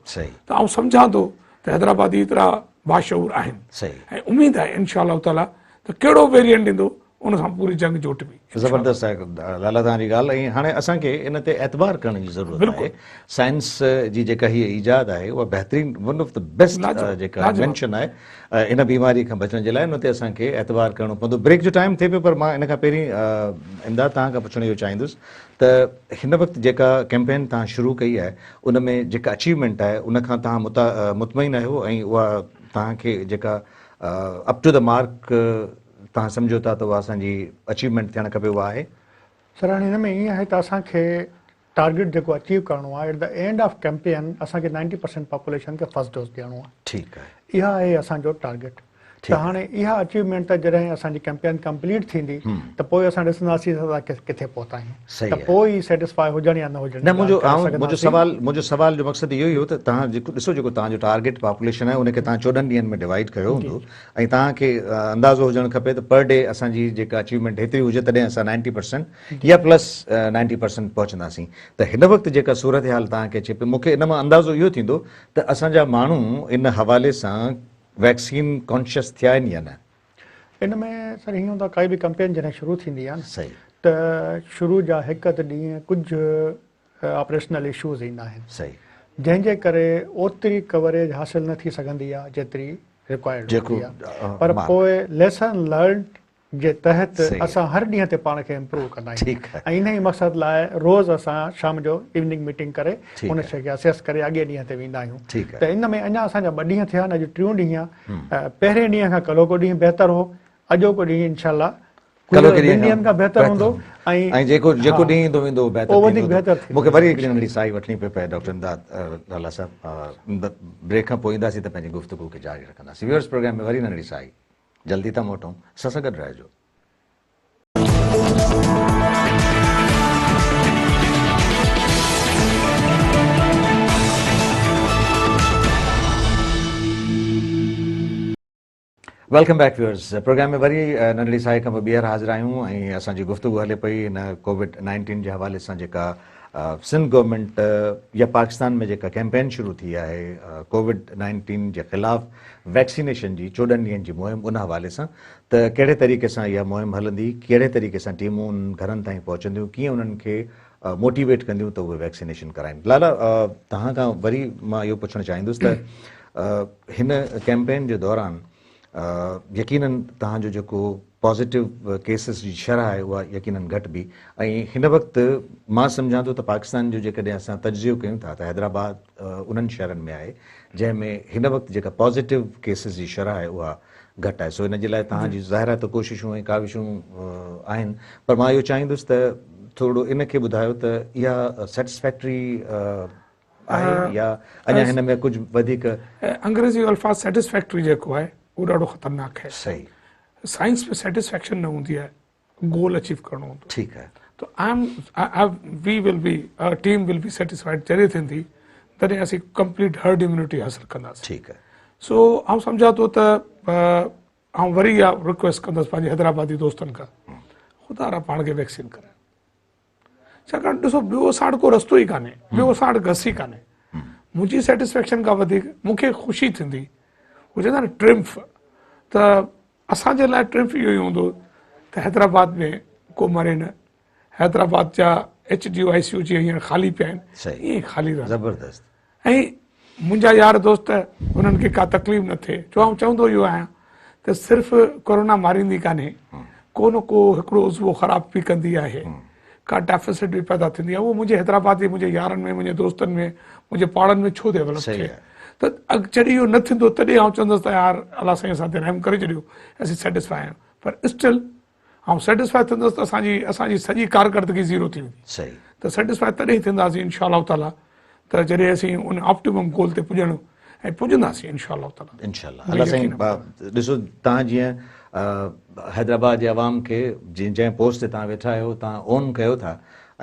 ته آئون سمجهان ٿو ته حيدرآبادي ايترا باشعور آهن ۽ اميد آهي انشاء الله تعالي ته ڪهڙو ويريئنٽ ايندو ان سان پوري جنگ جوٽبي. زبردست آهي لالا توهان جي ڳالهه ۽ هاڻي اسان کي ان تي اعتبار ڪرڻ جي ضرورت آهي سائنس جي جيڪا هي ايجاد آهي اها بهترين ون آف the best جيڪا انوينشن آهي ان بيماري کان بچڻ جي لاء ان تي اسان کي اعتبار ڪرڻو پوندو. بريڪ جو ٽائيم ٿئي پيو پر مان ان کان پهرين امداد توهان کان پڇڻ اهو چاهيندس ته هن وقت جيڪا ڪيمپين توهان شروع ڪئي آهي ان ۾ جيڪا اچيومينٽ آهي ان کان توهان مطمئن آهيو ۽ اها توهان کي جيڪا اپ ٽو the mark توهان سمجهو ٿا ته اها اسان جي اچيومينٽ ٿيڻ کپي اها آهي؟ سر هاڻي هن ۾ ائين آهي ته اسان کي ٽارگيٽ جيڪو اچيو ڪرڻو آهي at the end of campaign اسان کي نائنٽي پرسينٽ پاپوليشن کي فرسٽ ڊوز ڏيڻو آهي. ٺيڪ آهي. اها آهي اسان جو ٽارگيٽ. ته هاڻي اها اچيومينٽ ته جڏهن اسان جي ڪيمپين ڪمپليٽ ٿيندي ته پوء اسان ڏسنداسين ته اسان ڪٿي پهتا آهيون ته پوء ئي سيٽسفائي هجڻ يا نه هجڻ نه منهنجو منهنجو سوال منهنجو سوال جو مقصد اهو ئي هو ته توهان جيڪو ڏسو جيڪو توهان جو ٽارگيٽ پاپوليشن آهي ان کي توهان 14 ڏينهن ۾ ڊوائيڊ ڪيو هوندو ۽ توهان کي اندازو هجڻ کپي ته پر ڊي اسان جي جيڪا اچيومينٽ هيتري هجي تڏهن اسان نائنٽي پرسنٽ يا پلس نائنٽي پرسنٽ پهچنداسين ته هن وقت جيڪا صورتحال توهان کي اچي پئي مون کي ان مان اندازو اهو ٿيندو ته اسان جا ماڻهو ان حوالي سان ويڪسين ڪانشس ٿيا آهن يا نه؟ ان ۾ سر هيئن هوندو آهي ڪائي به ڪمپين جڏهن شروع ٿيندي آهي نه ته شروع جا هڪ اڌ ڏينهن ڪجهه آپريشنل اشوز ايندا آهن جنهن جي ڪري اوتري ڪوريج حاصل نه ٿي سگهندي آهي جيتري رڪوائرڊ هوندي آهي پر پوء ليسن لرنڊ جي تحت اسان هر ڏينهن تي پاڻ کي امپروو ڪندا آهيون ۽ انهي مقصد لاء روز اسان شام جو ايوننگ ميٽنگ ڪري ان شيء کي اسيس ڪري اڳئين ڏينهن تي ويندا آهيون ته ان ۾ اڃا اسان جا ٻه ڏينهن ٿيا آهن اڄ ٽيون ڏينهن آهي پهرين ڏينهن کان ڪلهوڪو ڏينهن بهتر هو اڄوڪو ڏينهن انشاء الله ڪلهوڪي ٻن ڏينهن کان بهتر هوندو ۽ ۽ جيڪو جيڪو ڏينهن ايندو ويندو بهتر ٿيندو وڌيڪ بهتر مون کي وري هڪڙي ننڍڙي ساهي وٺڻي پئي پئي ڊاڪٽر امداد لالا صاحب بريڪ کان پوء اينداسين ته پنهنجي گفتگو کي جاري رکنداسين ويورز پروگرام ۾ وري ننڍڙي ساهي جلدي ٿا موٽون اسان سان گڏ رهجو. Welcome back viewers programme ۾ وري ننڍڙي ساهي کان پوء ٻيهر حاضر آهيون ۽ اسان جي گفتگو هلي پئي هن ڪووڊ 19 جي حوالي سان جيڪا سنڌ گورنمينٽ يا پاڪستان ۾ جيڪا ڪيمپين شروع ٿي آهي ڪووڊ 19 جي خلاف ويڪسينيشن جي 14 ڏينهن جي مهم ان حوالي سان ته ڪهڙي طريقي سان اها مهم هلندي ڪهڙي طريقي سان ٽيمون انهن گهرن تائين پهچنديون ڪيئن انهن کي موٽيويٽ ڪنديون ته اهي ويڪسينيشن ڪرائين. لالا توهان کان وري مان اهو پڇڻ چاهيندس ته هن ڪيمپين جي دوران يقينن توهان جو جيڪو پازيٽو ڪيسز جي شرح آهي اها يقينن گهٽبي ۽ هن وقت مان سمجهان ٿو ته پاڪستان جو جيڪڏهن اسان تجزيو ڪيون ٿا ته حيدرآباد انهن شهرن ۾ آهي جنهن ۾ هن وقت جيڪا پازيٽو ڪيسز جي شرح آهي اها گهٽ آهي سو ان جي لاء توهان جي ظاهر آهي ته ڪوششون ۽ ڪاوشون آهن پر مان اهو چاهيندس ته ٿورو ان کي ٻڌايو ته اها سيٽسفيڪٽري آهي يا اڃا هن ۾ ڪجهه وڌيڪ. انگريزي جو الفاظ سيٽسفيڪٽري جيڪو آهي اهو ڏاڍو خطرناڪ آهي. صحيح. سائنس ۾ سيٽسفيڪشن نه هوندي آهي گول اچيو ڪرڻو هوندو آهي. ٺيڪ آهي. ته I am we will be team will be satisfied جڏهن ٿيندي تڏهن اسين ڪمپليٽ هرڊ اميونٽي حاصل ڪنداسين. ٺيڪ آهي. سو آئون سمجهان ٿو ته آئون وري اها رڪويسٽ ڪندس پنهنجي حيدرآبادي دوستن کان خدا را پاڻ کي ويڪسين ڪرايو ڇاڪاڻ ڏسو ٻيو اسان وٽ ڪو رستو ئي ڪانهي ٻيو اسان وٽ گس ئي ڪانهي منهنجي سيٽسفيڪشن کان وڌيڪ مون کي خوشي ٿيندي هو چوندا آهن ٽرمف ته اسان جي لاء ٽرمف اهو ئي هوندو ته حيدرآباد ۾ ڪو مري نه حيدرآباد جا H D O I C U جي هينئر خالي پيا آهن ائين خالي رهن زبردست ۽ منهنجا يار دوست انهن کي ڪا تڪليف نه ٿئي ڇو آئون چوندو اهو آهيان ته صرف ڪورونا ماريندي ڪانهي ڪو نه ڪو هڪڙو عضوو خراب به ڪندي آهي ڪا ڊيفيسٽ به پيدا ٿيندي آهي اهو منهنجي حيدرآباد جي منهنجي يارن ۾ منهنجي دوستن ۾ منهنجي پاڙن ۾ ڇو ڊيولپ ٿئي ته جڏهن اهو نه ٿيندو تڏهن آئون چوندس ته يار الله سائين اسان تي رحم ڪري ڇڏيو اسين سيٽسفائي آهيون پر اسٽل آئون سيٽسفائي ٿيندس ته اسان جي اسان جي سڄي ڪارڪردگي زيرو ٿي ويندي صحيح ته سيٽسفائي تڏهن ٿينداسين انشاء الله تعالي ته جڏهن اسين ان آپٽيمم گول تي پڄڻ ۽ پڄنداسين انشاء الله تعالي. انشاء الله الله سائين ڏسو تان جيئن حيدرآباد جي عوام کي جنهن جنهن پوسٽ تي تان ويٺا آهيو تان اون ڪيو ٿا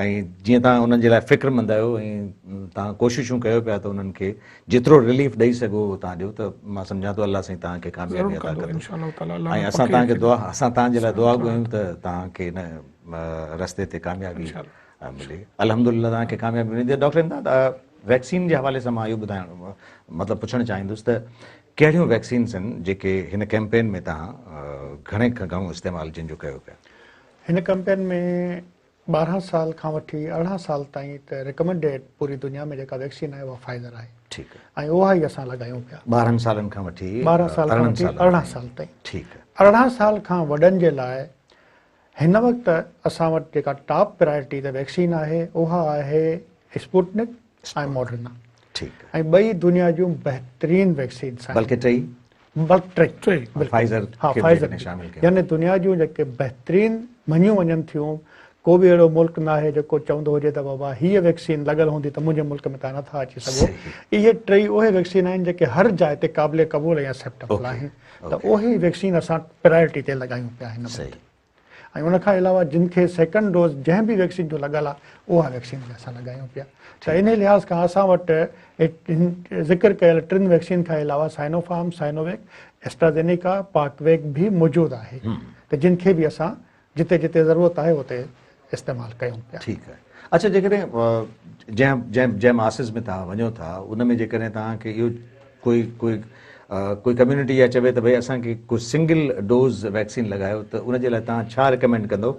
۽ جيئن تان انهن جي لاء فڪر مند آهيو ۽ تان ڪوششون ڪيو پيا ته انهن کي جيترو رليف ڏئي سگهو اهو تان ڏيو ته مان سمجهان ٿو الله سائين تان کي ڪاميابي عطا ڪندو ۽ اسان تان کي دعا اسان تان جي لاء دعا گو آهيون ته تان کي ان رستي تي ڪاميابي ملي الحمدلله توهان کي ڪاميابي ملندي ڊاڪٽر امداد ويڪسين جي حوالي سان مان اهو ٻڌائڻ مطلب پڇڻ چاهيندس ته ڪهڙيون ويڪسينز آهن جيڪي هن ڪيمپين ۾ توهان گهڻي کان گهڻو استعمال جن جو ڪيو پيا؟ هن ڪيمپين ۾ 12 سال کان وٺي 18 سال تائين ته ريڪمينڊيڊ پوري دنيا ۾ جيڪا ويڪسين آهي اها فائزر آهي ٺيڪ آهي ۽ اها ئي اسان لڳايون پيا 12 سالن کان وٺي 12 سال کان وٺي 18 سال تائين ٺيڪ آهي 18 سال کان وڏن جي لاء هن وقت اسان وٽ جيڪا ٽاپ پرائرٽي تي ويڪسين آهي اها آهي اسپوٽنڪ ۽ ماڊرنا ٺيڪ ۽ ٻئي دنيا جون بهترين ويڪسينس آهن بلڪه ٽئي بلڪ ٽئي بلڪل فائزر ها فائزر شامل ڪيو يعني دنيا جون جيڪي بهترين مڃيون وڃن ٿيون ڪو به اهڙو ملڪ ناهي جيڪو چوندو هجي ته بابا هيء ويڪسين لڳل هوندي ته منهنجي ملڪ ۾ توهان نٿا اچي سگهو اهي ٽئي اهي ويڪسين آهن جيڪي هر جاء تي قابل قبول ۽ ايڪسيپٽيبل آهن ته اهي ئي ويڪسين اسان پرائرٽي تي لڳايون پيا هن وقت ۽ ان کان علاوه جن کي سيڪنڊ ڊوز جنهن به ويڪسين جو لڳل آهي اها ويڪسين به اسان لڳايون پيا ته ان لحاظ کان اسان وٽ ذڪر ڪيل ٽن ويڪسين کان علاوه سائنوفارم، سائنوويڪ، ايسٽرازينيڪا، پاڪ ويڪ به موجود آهي ته جن کي به اسان جتي جتي ضرورت آهي اتي استعمال ڪيون پيا. ٺيڪ آهي اڇا جيڪڏهن جنهن جنهن جنهن ماسز ۾ توهان وڃو ٿا ان ۾ جيڪڏهن توهان کي اهو ڪوئي ڪوئي ڪوئي ڪميونٽي اها چوي ته ڀئي اسان کي ڪو سنگل ڊوز ويڪسين لڳايو ته ان جي لاء توهان ڇا ريڪمينڊ ڪندو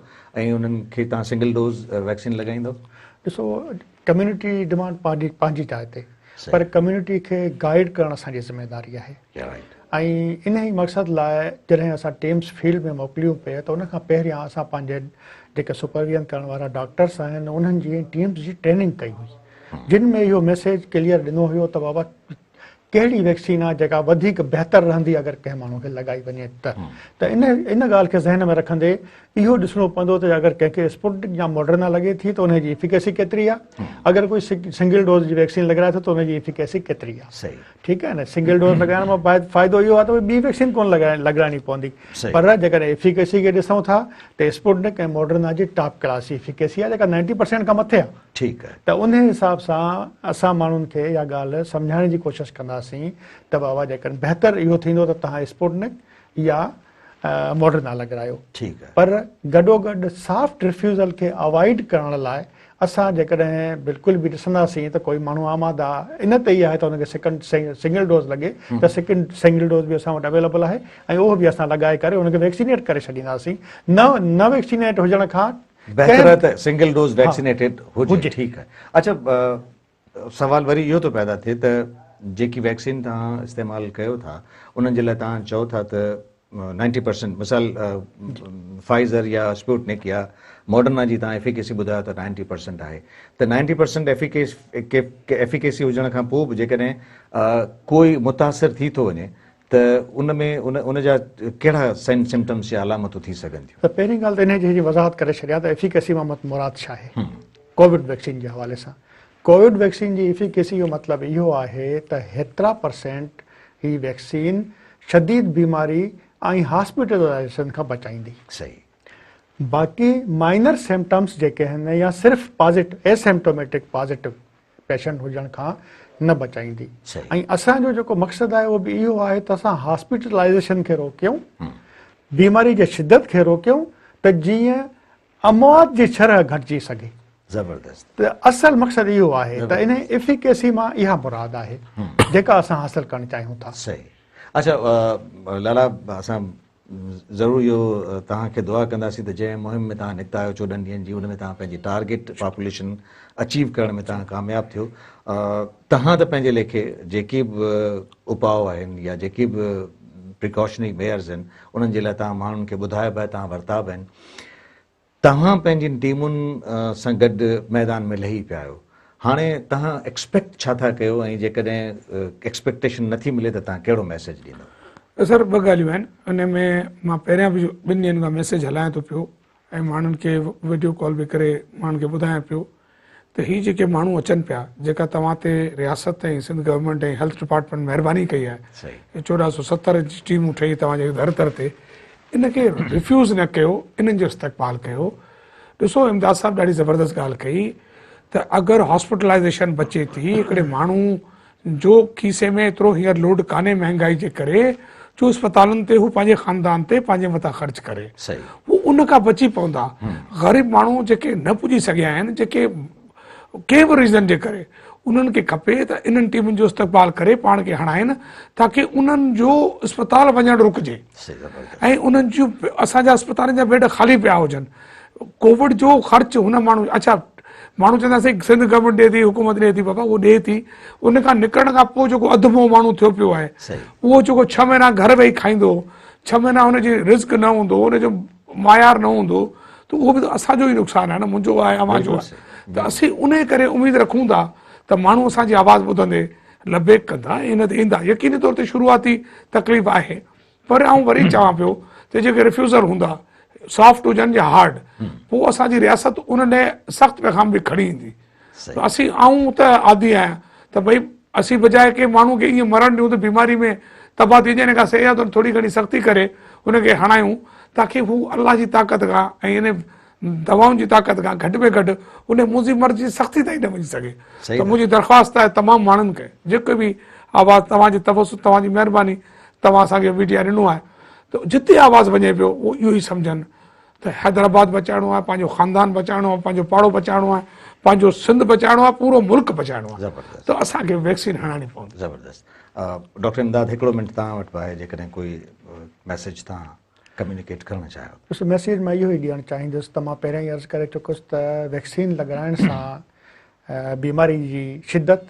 ۽ انهن کي توهان سنگل ڊوز ويڪسين لڳائيندو؟ ڏسو ڪميونٽي ڊمانڊ پنهنجي پنهنجي جاء تي پر ڪميونٽي کي گائيڊ ڪرڻ اسان جي ذميواري آهي ۽ انهي مقصد لاء جڏهن اسان ٽيمز فيلڊ ۾ موڪليون پئي ته ان کان پهريان اسان پنهنجي جيڪي سپرويزن ڪرڻ وارا ڊاڪٽرس آهن انهن جي ٽيمز جي ٽريننگ ڪئي هئي جن ۾ اهو ميسيج ڪليئر ڏنو هيو ته بابا ڪهڙي ويڪسين آهي جيڪا وڌيڪ بهتر رهندي اگر ڪنهن ماڻهو کي لڳائي وڃي ته ته ان ان ڳالهه کي ذهن ۾ رکندي اهو ڏسڻو پوندو ته اگر ڪنهن کي اسپوٽنڪ يا ماڊرنا لڳي ٿي ته ان جي افيڪيسي ڪيتري آهي اگر ڪوئي سنگل ڊوز جي ويڪسين لڳرائي ٿو ته ان جي افيڪيسي ڪيتري آهي ٺيڪ آهي نه سنگل ڊوز لڳائڻ مان فائدو اهو آهي ته ٻي ويڪسين ڪونه لڳرائڻي پوندي پر جيڪڏهن افيڪيسي کي ڏسون ٿا ته اسپوٽنڪ ۽ ماڊرنا جي ٽاپ ڪلاس جي افيڪيسي آهي جيڪا 90% کان مٿي آهي ٺيڪ آهي. ته انهي حساب سان اسان ماڻهن کي اها ڳالهه سمجهائڻ جي ڪوشش ڪنداسين ته بابا جيڪڏهن بهتر اهو ٿيندو ته توهان اسپوٽنڪ يا ماڊرنا لڳرايو ٺيڪ آهي. پر گڏوگڏ سافٽ ريفيوزل کي اوائڊ ڪرڻ لاء اسان جيڪڏهن بلڪل به ڏسنداسين ته ڪوئي ماڻهو آماده ان تي ئي آهي ته ان کي سيڪنڊ سنگل ڊوز لڳي ته سيڪنڊ سنگل ڊوز به اسان وٽ اويليبل آهي ۽ اهو به اسان لڳائي ڪري ان کي ويڪسينيٽ ڪري ڇڏينداسين نه نه ويڪسينيٽ هجڻ کان بهتر آهي ته سنگل ڊوز ويڪسينيٽيڊ هجي ٺيڪ آهي اڇا سوال وري اهو ٿو پيدا ٿئي ته جيڪي ويڪسين توهان استعمال ڪيو ٿا انهن جي لاء توهان چئو ٿا ته 90% مثال فائزر يا اسپوٽنڪ يا ماڊرنا جي توهان افيڪيسي ٻڌايو ته 90% آهي ته 90% افيڪيسي هجڻ کان پوء به جيڪڏهن ڪوئي متاثر ٿي ٿو وڃي ته ان ۾ ان ان جا ڪهڙا سائن سمپٽمس يا علامتون ٿي سگهن ٿيون؟ ته پهرين ڳالهه ته انهي جي وضاحت ڪري ڇڏيان ته افيڪيسي مان مراد ڇا آهي ڪووڊ ويڪسين جي حوالي سان. ڪووڊ ويڪسين جي افيڪيسي جو مطلب اهو آهي ته هيترا پرسينٽ هي ويڪسين شديد بيماري ۽ هاسپيٽلائيزيشن کان بچائيندي. صحيح. باقي مائنر سمپٽمس جيڪي آهن يا صرف پازيٽو ايسمپٽوميٽڪ پازيٽو پيشنٽ هجڻ کان نه بچائيندي ۽ اسان جو جيڪو مقصد آهي اهو به اهو آهي ته اسان هاسپيٽلائيزيشن کي روڪيون بيماري جي شدت کي روڪيون ته جيئن اموات جي شرح گهٽجي سگهي. زبردست. ته اصل مقصد اهو آهي ته ان افيڪيسي مان اها مراد آهي جيڪا اسان حاصل ڪرڻ چاهيون ٿا. صحيح اڇا لالا اسان ضرور اهو توهان کي دعا ڪنداسين ته جنهن مهم ۾ توهان نڪتا آهيو 14 ڏينهن جي ان ۾ توهان پنهنجي ٽارگيٽ پاپوليشن اچيو ڪرڻ ۾ توهان ڪامياب ٿيو. توهان ته پنهنجي ليکي جيڪي به اپاء آهن يا جيڪي به پريڪاشنري ميئرز آهن انهن جي لاء توهان ماڻهن کي ٻڌايا به آهي، توهان ورتا به آهن. توهان پنهنجين ٽيمن سان گڏ ميدان ۾ لهي پيا آهيو. هاڻي توهان ايڪسپيڪٽ ڇا ٿا ڪيو ۽ جيڪڏهن ايڪسپيڪٽيشن نٿي ملي ته توهان ڪهڙو ميسيج ڏيندؤ؟ سر ٻه ڳالهيون آهن ان ۾ مان پهريان به ٻن ڏينهن کان ميسيج هلايان ٿو پيو ۽ ماڻهن کي وڊيو ڪال به ڪري ماڻهن کي ٻڌايان پيو ته هي جيڪي ماڻهو اچن پيا جيڪا توهان تي رياست ۽ سنڌ گورنمينٽ ۽ هيلٿ ڊپارٽمينٽ مهرباني ڪئي آهي 1470 جي ٽيمون ٺهي توهان جي در در تي ان کي ريفيوز نه ڪيو انهن جو استقبال ڪيو. ڏسو امداد صاحب ڏاڍي زبردست ڳالهه ڪئي ته اگر هاسپيٽلائيزيشن بچي ٿي هڪڙي ماڻهو جو کيسي ۾ ايترو هينئر لوڊ ڪانهي مهنگائي جي ڪري جو اسپتالن تي هو پنهنجي خاندان تي پنهنجي مٿان خرچ ڪري هو ان کان بچي پوندا. غريب ماڻهو جيڪي نه پڄي سگهيا آهن جيڪي ڪنهن به ريزن جي ڪري انهن کي کپي ته انهن ٽيمن جو استقبال ڪري پاڻ کي هڻائن تاڪي انهن جو اسپتال وڃڻ رڪجي ۽ انهن جون اسان جا اسپتالن جا بيڊ خالي پيا هجن. ڪووڊ جو خرچ هن ماڻهو اڇا ماڻهو چوندا سائين سنڌ گورنمينٽ ڏي ٿي حڪومت ڏي ٿي بابا اهو ڏي ٿي ان کان نڪرڻ کان پوء جيڪو اڌ مئو ماڻهو ٿيو پيو آهي اهو جيڪو 6 مهينا گهر ويهي کائيندو 6 مهينا هن جي رزق نه هوندو هن جو معيار نه هوندو ته اهو به ته اسان جو ئي نقصان آهي نه منهنجو آهي اوهان جو آهي ته اسين ان ڪري اميد رکون ٿا ته ماڻهو اسان جي آواز ٻڌندي لبيڪ ڪندا ۽ ان تي ايندا. يقيني طور تي شروعاتي تڪليف آهي پر آئون وري چوان پيو ته جيڪي ريفيوزر هوندا سافٽ هجن يا هارڊ پوء اسان جي رياست ان ڏي سخت پيغام به کڻي ايندي ته اسين آئون ته عادي آهيان ته ڀئي اسين بجاء ڪنهن ماڻهو کي ائين مرڻ ڏيون ته بيماري ۾ تباهه ٿي وڃي ان کان صحيح آهي ته ٿوري گهڻي سختي ڪري ان کي هڻايون تاڪي هو الله جي طاقت کان ۽ ان دوائن جي طاقت کان گهٽ ۾ گهٽ ان موذي مرض جي سختي تائين نه وڃي سگهي ته منهنجي درخواست آهي تمام ماڻهن کي جيڪو به آواز توهان جي توسط توهان جي مهرباني توهان اسان کي ميڊيا ڏنو آهي ته جتي آواز وڃي پيو اهو اهو ئي سمجهن ته حيدرآباد بچائڻو آهي پنهنجو خاندان بچائڻو آهي پنهنجو پاڙو بچائڻو آهي پنهنجو سنڌ بچائڻو آهي پورو ملڪ بچائڻو آهي ته اسان کي ويڪسين هڻائڻي پوندي. زبردست ڊاڪٽر امداد هڪڙو منٽ توهان وٽ به آهي جيڪڏهن ڪوئي ميسيج توهان ڪميونيڪيٽ ڪرڻ چاهيو ته. بس ميسيج مان اهو ئي ڏيڻ چاهيندس ته مان پهريان ئي عرض ڪري چڪس ته ويڪسين لڳرائڻ سان بيماري جي شدت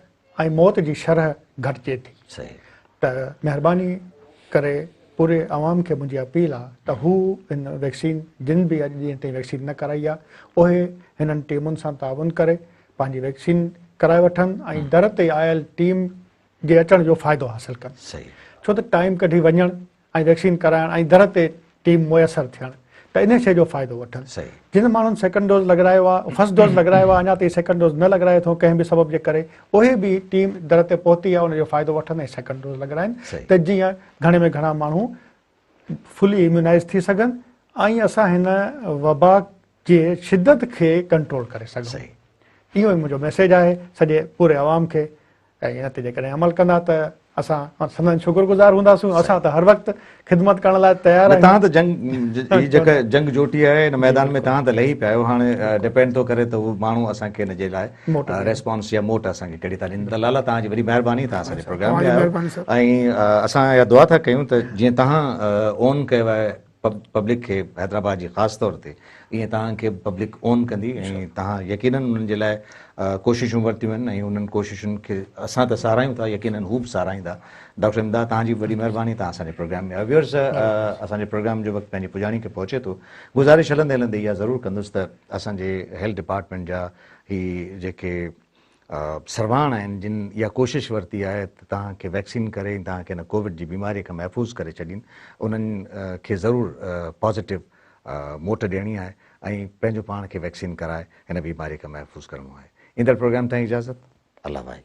۽ موت جي شرح گهٽجي ٿي ته مهرباني ڪري پوري عوام کي منهنجي اپيل آ ته هو هن ويڪسين جن به اڄ ڏينهن تائين ويڪسين نه ڪرائي آ اهي هنن ٽيمن سان تعاون ڪري پنهنجي ويڪسين ڪرائي وٺن ۽ در تي آيل ٽيم جي اچڻ جو فائدو حاصل ڪن ڇو ته ٽائيم ڪڍي وڃڻ ۽ ويڪسين ڪرائڻ ۽ در تي ٽيم ميسر ٿيڻ ته انهي شيء جو فائدو وٺن. جن ماڻهن سيڪنڊ ڊوز لڳرايو آهي فرسٽ ڊوز لڳرايو آهي اڃا تائين سيڪنڊ ڊوز نه لڳرايو اٿئون ڪنهن به سبب جي ڪري اهي به ٽيم در تي پهتي آهي ان جو فائدو وٺن ۽ سيڪنڊ ڊوز لڳرائن ته جيئن گهڻي ۾ گهڻا ماڻهو فلي اميونائز ٿي سگهن ۽ اسان هن وبا جي شدت کي ڪنٽرول ڪري سگهون. اهو ئي منهنجو ميسيج آهي سڄي پوري عوام کي ۽ ان تي جيڪڏهن عمل ڪندا ته اسان سندن شڪر گذار هونداسون. اسان ته هر وقت خدمت ڪرڻ لاء تيار آهيون. توهان ته جنگ هي جيڪا جنگ جوٽي آهي ان ميدان ۾ توهان ته لهي پيا آهيو هاڻي ڊپينڊ ٿو ڪري ته هو ماڻهو اسان کي ان جي لاء ريسپانس يا موٽ اسان کي ڪهڙي ٿا ڏين ته لالا توهان جي وڏي مهرباني توهان اسان جي پروگرام ۾ آيو ۽ اسان اها دعا ٿا ڪيون ته جيئن توهان اون ڪيو آهي پبلڪ کي حيدرآباد جي خاص طور تي ائين توهان کي به پبلڪ اون ڪندي ۽ توهان يقينن انهن جي لاء ڪوششون ورتيون آهن ۽ انهن ڪوششن کي اسان ته ساراهيون ٿا يقينن هو به ساراهيندا ڊاڪٽر امداد توهان جي به وڏي مهرباني توهان اسان جي پروگرام ۾ آيو ويورز اسان جي پروگرام جو وقت پنهنجي پڄاڻي کي پهچي ٿو گذارش هلندي هلندي اها ضرور ڪندس ته اسان جي هيلٿ ڊپارٽمينٽ جا هي جيڪي سرواڻ آهن جن اها ڪوشش ورتي آهي ته توهان کي ويڪسين ڪري ۽ توهان کي هن ڪووڊ جي بيماري کان محفوظ ڪري ڇڏين انهن کي ضرور پازيٽو موٽ ڏيڻي آهي ۽ پنهنجو پاڻ کي ويڪسين ڪرائي هن بيماري کان محفوظ ڪرڻو آهي ايندڙ پروگرام تائين اجازت الله واهي.